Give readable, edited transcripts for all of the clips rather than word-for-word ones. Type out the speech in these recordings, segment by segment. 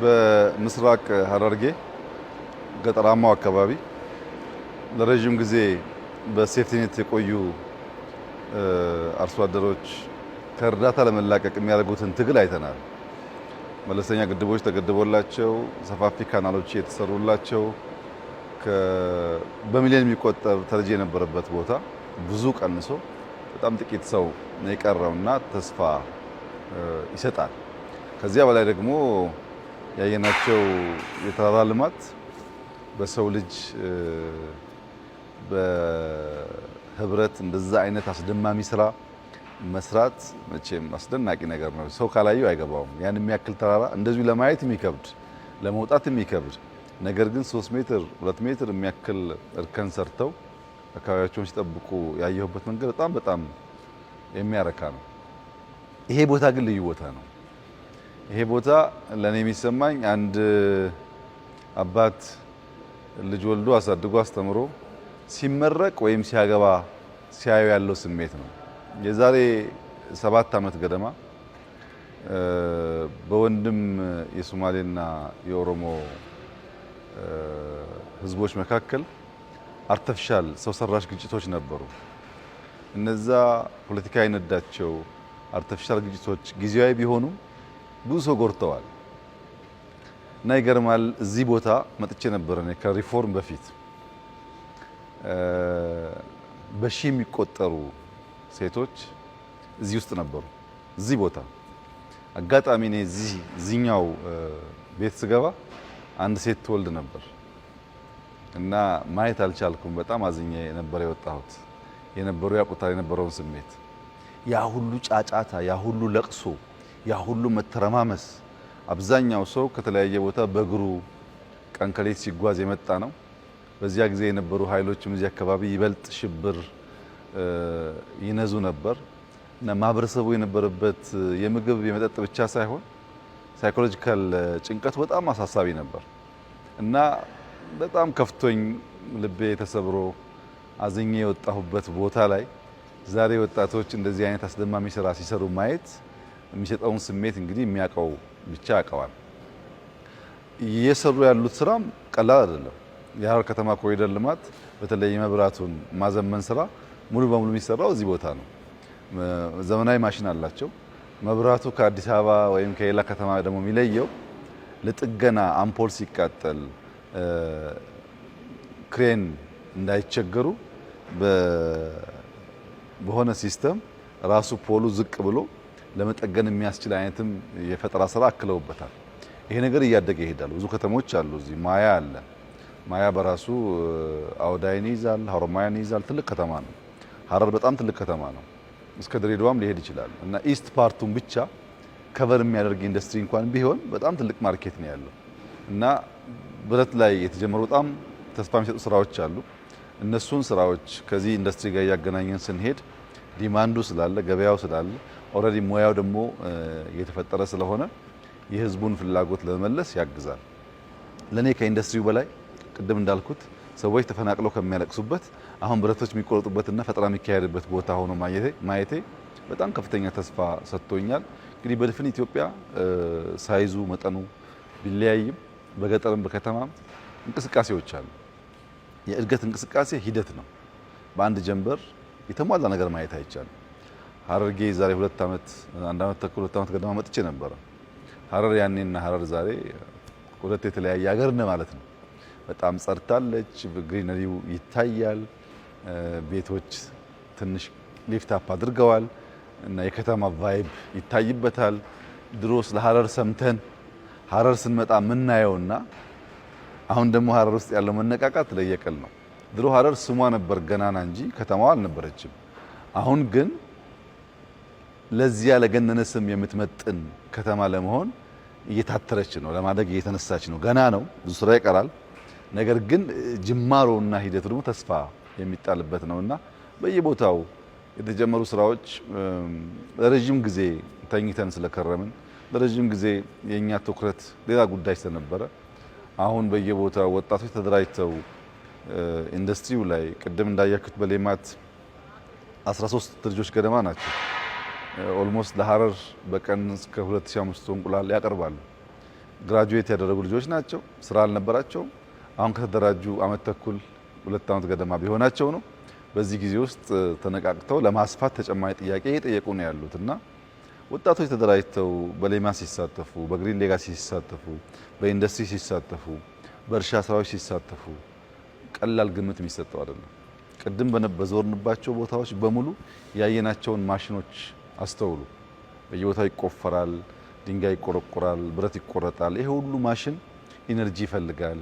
በምስራቅ ሐረርጌ ገጠራማው አካባቢ ለረዥም ጊዜ በ safety net የቆዩ አርሶ አደሮች ከእርዳታ ለመላቀቅ የሚያደርጉትን ትግል አይተናል። መለስተኛ ግድቦች ተገድቦላቸው ሰፋፊ canal ኦች የተሰሩላቸው በሚሊዮን የሚቆጠር ተረጂ የነበረበት ቦታ ብዙ ቀንሶ በጣም ጥቂት ሰው የቀረውና ተስፋ ይሰጣል። ከዚያ በላይ ደግሞ ያየናቸው የተራራ ልማት በሰው ልጅ በህብረት እንደዛ አይነት አስደማሚ ስራ መስራት መቼም አስደናቂ ነገር ነው። ሰው ካላየው አይገባውም። ያን የሚያክል ተራራ እንደዚሁ ለማየት የሚከብድ፣ ለመውጣት የሚከብድ ነገር ግን 3 ሜትር 2 ሜትር የሚያክል እርከን ሰርተው አካባቢያቸውን ሲጠብቁ ያየሁበት መንገድ በጣም በጣም የሚያረካ ነው። ይሄ ቦታ ግን ልዩ ቦታ ነው። ይሄ ቦታ ለእኔ የሚሰማኝ አንድ አባት ልጅ ወልዶ አሳድጎ አስተምሮ ሲመረቅ ወይም ሲያገባ ሲያዩ ያለው ስሜት ነው። የዛሬ 7 ዓመት ገደማ በወንድም የሶማሌና የኦሮሞ ህዝቦች መካከል artificial ሰው ሰራሽ ግጭቶች ነበሩ። እነዛ ፖለቲካ የነዳቸው artificial ግጭቶች ጊዜያዊ ቢሆኑም ብዙ ሰው ጎድተዋል። እና ይገርማል። እዚህ ቦታ መጥቼ ነበር እኔ ከሪፎርም በፊት። በሺ የሚቆጠሩ ሴቶች እዚህ ውስጥ ነበሩ። እዚህ ቦታ አጋጣሚ እኔ እዚህኛው ቤት ስገባ አንድ ሴት ትወልድ ነበር እና ማየት አልቻልኩም። በጣም አዝኜ ነበር የወጣሁት። የነበሩ ያውቁታል የነበረውን ስሜት። ያ ሁሉ ጫጫታ፣ ያ ሁሉ ለቅሶ፣ ያ ሁሉ መተረማመስ፣ አብዛኛው ሰው ከተለያየ ቦታ በእግሩ ቀን ከሌት ሲጓዝ የመጣ ነው። በዚያ ጊዜ የነበሩ ኃይሎችም እዚህ አካባቢ ይበልጥ ሽብር ይነዙ ነበር እና ማህበረሰቡ የነበረበት የምግብ የመጠጥ ብቻ ሳይሆን psychological ጭንቀቱ በጣም አሳሳቢ ነበር እና በጣም ከፍቶኝ ልቤ ተሰብሮ አዝኜ የወጣሁበት ቦታ ላይ ዛሬ ወጣቶች እንደዚህ አይነት አስደማሚ ስራ ሲሰሩ ማየት የሚሰጠውን ስሜት እንግዲህ የሚያውቀው ብቻ ያውቀዋል። እየሰሩ ያሉት ስራም ቀላል አይደለም። የሐረር ከተማ ኮሪደር ልማት በተለይ የመብራቱን ማዘመን ስራ ሙሉ በሙሉ የሚሰራው እዚህ ቦታ ነው። ዘመናዊ ማሽን አላቸው። መብራቱ ከአዲስ አበባ ወይም ከሌላ ከተማ ደግሞ የሚለየው ለጥገና አምፖል ሲቃጠል ክሬን እንዳይቸገሩ በሆነ system ራሱ pole ኡ ዝቅ ብሎ ለመጠገን የሚያስችል አይነትም የፈጠራ ስራ አክለውበታል። ይሄ ነገር እያደገ ይሄዳል። ብዙ ከተሞች አሉ። እዚህ ማያ አለ። ማያ በራሱ አውዳይን ይይዛል፣ ሀሮማያን ይይዛል። ትልቅ ከተማ ነው። ሀረር በጣም ትልቅ ከተማ ነው። እስከ ድሬዳዋም ሊሄድ ይችላል እና east part ኡን ብቻ cover የሚያደርግ ኢንዱስትሪ እንኳን ቢሆን በጣም ትልቅ market ነው ያለው እና ብረት ላይ የተጀመሩ በጣም ተስፋ የሚሰጡ ስራዎች አሉ። እነሱን ስራዎች ከዚህ ኢንዱስትሪ ጋር እያገናኘን ስንሄድ demand ኡ ስላለ፣ ገበያው ስላለ፣ already ሙያው ደግሞ እየተፈጠረ ስለሆነ የህዝቡን ፍላጎት ለመመለስ ያግዛል። ለእኔ ከኢንዱስትሪው በላይ ቅድም እንዳልኩት ሰዎች ተፈናቅለው ከሚያለቅሱበት አሁን ብረቶች የሚቆረጡበትና ፈጠራ የሚካሄድበት ቦታ ሆኖ ማየቴ በጣም ከፍተኛ ተስፋ ሰጥቶኛል። እንግዲህ በድፍን ኢትዮጵያ size ኡ መጠኑ ቢለያይም በገጠርም በከተማም እንቅስቃሴዎች አሉ። የእድገት እንቅስቃሴ ሂደት ነው። በአንድ ጀንበር የተሟላ ነገር ማየት አይቻልም። ሀረርጌ ዛሬ 2 ዓመት፣ 1 ዓመት ተኩል፣ 2 ዓመት ገደማ መጥቼ ነበረ። ሀረር ያኔና ሀረር ዛሬ ሁለት የተለያየ ሀገር ነው ማለት ነው። በጣም ጸድታለች። Greenery ው ይታያል። ቤቶች ትንሽ lift up አድርገዋል እና የከተማ vibe ይታይበታል። ድሮ ስለ ሀረር ሰምተን ሀረር ስንመጣ የምናየውና አሁን ደግሞ ሀረር ውስጥ ያለው መነቃቃት ለየቅል ነው። ድሮ ሀረር ስሟ ነበር ገናና እንጂ ከተማዋ አልነበረችም። አሁን ግን ለዚያ ለገነነ ስም የምትመጥን ከተማ ለመሆን እየታተረች ነው፣ ለማደግ እየተነሳች ነው። ገና ነው፣ ብዙ ስራ ይቀራል። ነገር ግን ጅማሮና ሂደቱ ደግሞ ተስፋ የሚጣልበት ነውና በየቦታው የተጀመሩ ስራዎች ለረጅም ጊዜ ተኝተን ስለከረምን፣ ለረጅም ጊዜ የእኛ ትኩረት ሌላ ጉዳይ ስለነበረ፣ አሁን በየቦታው ወጣቶች ተደራጅተው ኢንዱስትሪው ላይ ቅድም እንዳያችሁት በሌማት 13 ልጆች ገደማ ናቸው። Almost ለሀረር በቀን እስከ 2500 እንቁላል ያቀርባሉ። Graduate ያደረጉ ልጆች ናቸው። ስራ አልነበራቸውም። አሁን ከተደራጁ አመት ተኩል 2 አመት ገደማ ቢሆናቸው ነው። በዚህ ጊዜ ውስጥ ተነቃቅተው ለማስፋት ተጨማሪ ጥያቄ እየጠየቁ ነው ያሉት እና ወጣቶች ተደራጅተው በሌማት ሲሳተፉ፣ በ Green Legacy ሲሳተፉ፣ በኢንዱስትሪ ሲሳተፉ፣ በእርሻ ስራዎች ሲሳተፉ ቀላል ግምት የሚሰጠው አይደለም። ቅድም በዞርንባቸው ቦታዎች በሙሉ ያየናቸውን ማሽኖች አስተውሉ። በየቦታው ይቆፈራል፣ ድንጋይ ይቆረቆራል፣ ብረት ይቆረጣል። ይሄ ሁሉ ማሽን energy ይፈልጋል፣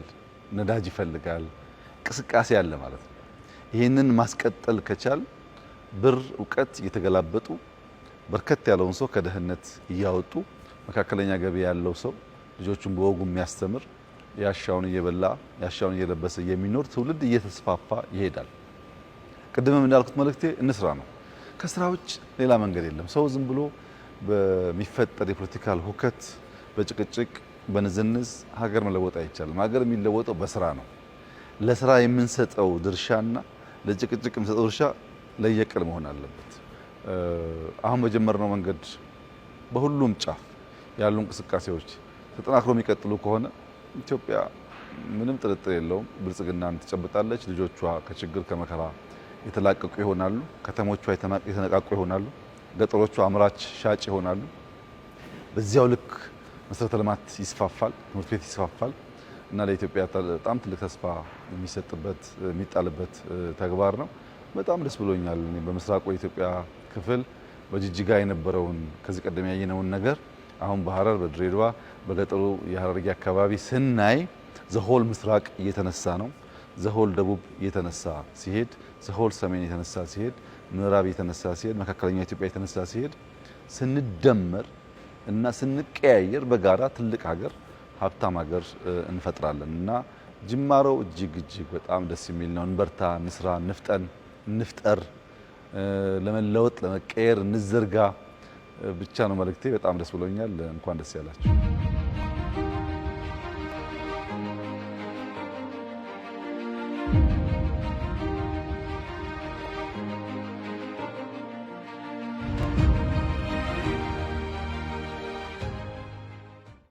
ነዳጅ ይፈልጋል፣ እንቅስቃሴ አለ ማለት ነው። ይህንን ማስቀጠል ከቻል ብር፣ እውቀት እየተገላበጡ በርከት ያለውን ሰው ከድህነት እያወጡ መካከለኛ ገቢ ያለው ሰው ልጆቹን በወጉ የሚያስተምር፣ ያሻውን እየበላ ያሻውን እየለበሰ የሚኖር ትውልድ እየተስፋፋ ይሄዳል። ቅድምም እንዳልኩት መልእክቴ እንስራ ነው። ከስራ ውጭ ሌላ መንገድ የለም። ሰው ዝም ብሎ በሚፈጠር የ political ሁከት፣ በጭቅጭቅ፣ በንዝንዝ ሀገር መለወጥ አይቻልም። ሀገር የሚለወጠው በስራ ነው። ለስራ የምንሰጠው ድርሻና ለጭቅጭቅ የምንሰጠው ድርሻ ለየቅል መሆን አለበት። አሁን በጀመርነው መንገድ በሁሉም ጫፍ ያሉ እንቅስቃሴዎች ተጠናክሮ የሚቀጥሉ ከሆነ ኢትዮጵያ ምንም ጥርጥር የለውም ብልጽግናን ትጨብጣለች። ልጆቿ ከችግር ከመከራ የተላቀቁ ይሆናሉ። ከተሞቿ የተነቃቁ ይሆናሉ። ገጠሮቿ አምራች ሻጭ ይሆናሉ። በዚያው ልክ መሰረተ ልማት ይስፋፋል፣ ትምህርት ቤት ይስፋፋል እና ለኢትዮጵያ በጣም ትልቅ ተስፋ የሚሰጥበት የሚጣልበት ተግባር ነው። በጣም ደስ ብሎኛል። በምስራቁ የኢትዮጵያ ክፍል በጅጅጋ የነበረውን ከዚህ ቀደም ያየነውን ነገር አሁን በሀረር፣ በድሬዳዋ፣ በገጠሩ የሀረርጌ አካባቢ ስናይ the whole ምስራቅ እየተነሳ ነው። The whole ደቡብ እየተነሳ ሲሄድ፣ the whole ሰሜን እየተነሳ ሲሄድ፣ ምዕራብ እየተነሳ ሲሄድ፣ መካከለኛ ኢትዮጵያ እየተነሳ ሲሄድ ስንደመር እና ስንቀያየር በጋራ ትልቅ ሀገር፣ ሀብታም ሀገር እንፈጥራለን እና ጅማሮው እጅግ እጅግ በጣም ደስ የሚል ነው። እንበርታ፣ እንስራ፣ እንፍጠን፣ እንፍጠር፣ ለመለወጥ ለመቀየር እንዘርጋ ብቻ ነው መልእክቴ። በጣም ደስ ብሎኛል። እንኳን ደስ ያላችሁ።